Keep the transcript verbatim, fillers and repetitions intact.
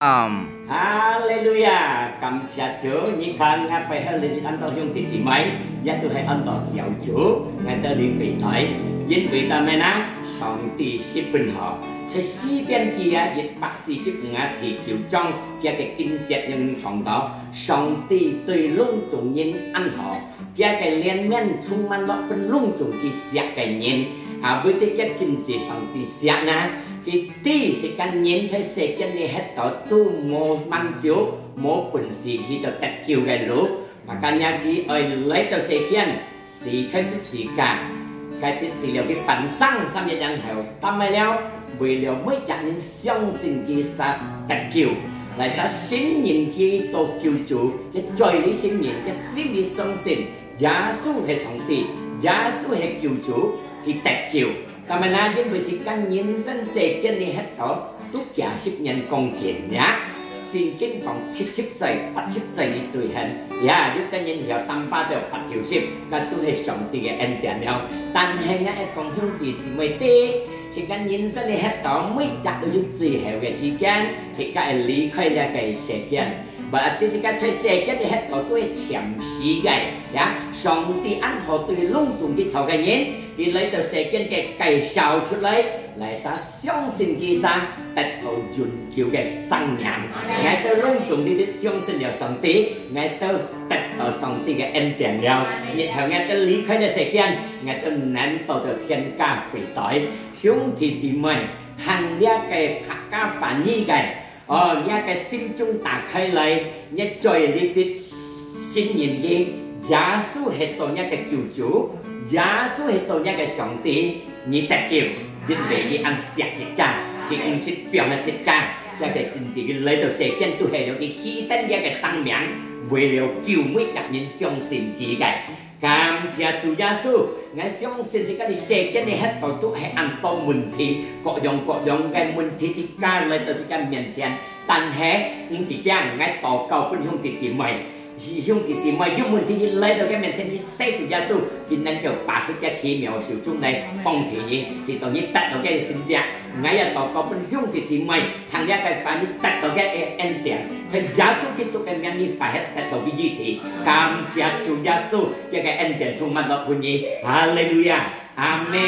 哈利路亞！感謝主，你看，𠊎背後這一恁多兄弟姊妹，也都係恁多小組，𠊎兜裡背台，因為他們啊，上帝十分好。在詩篇記啊，一百四十五啊，第九章，佢个經節用講到，上帝對攏總人恁好，佢个憐憫充滿落分攏總佢惜个人，啊，為得佢經濟上帝惜呢， 佢知自家人在世間裡歇到都無滿足，無本事去到得救个路。Makanya佢愛來到世間，死在十字架，該得死了佢翻生三日以後，擔來了，為了每隻人相信佢儕得救，來儕信任佢做救主，佢罪裡信任，佢心裡相信，耶穌係上帝，耶穌係救主，佢得救。 但係呢，因為自家人生世間裡歇到都幾十年光景呀，聖經講七十歲、八十歲你最恨呀，有个人曉擔把到八九十，該都係上帝个恩典了。但係呢，愛講兄弟姊妹知，自家人生裡歇到每隻都有最後个時間，自家會離開這个世間。 Berarti自家在世間裡歇到都係暫時个，呀，上帝恁好對攏總佢造个人，佢來到世間个介紹出來，來儕相信佢儕得到永久个生命。𠊎兜攏總裡相信了上帝，𠊎兜得到上帝个恩典了。日後𠊎兜離開了世間，𠊎兜能到到天家歸台。兄弟姊妹，聽這个客家話語个， 哦，若个心中打開來，若罪裡得信任佢，耶穌係做若个救主，耶穌係做若个上帝，你得救，因為佢恁惜自家，佢毋識放个自家，這个真正佢來到世間都係了佢犧牲這个生命，為了救每隻人相信佢个。 感謝主耶穌，𠊎相信自家在世間裡歇到都係恁多問題，各樣各樣个問題自家來到自家面前。但係毋使驚，𠊎禱告分兄弟姊妹，是兄弟姊妹有問題，你來到佢面前，你喊主耶穌，佢能夠拔出佢奇妙手中來幫助你，使到你得到佢个神蹟。𠊎也禱告分兄弟姊妹， 聽這个話語得到个恩典，在耶穌基督个名裡快快得到个醫治。感謝主耶穌，這个恩典充滿落分你。哈利路亞，阿門。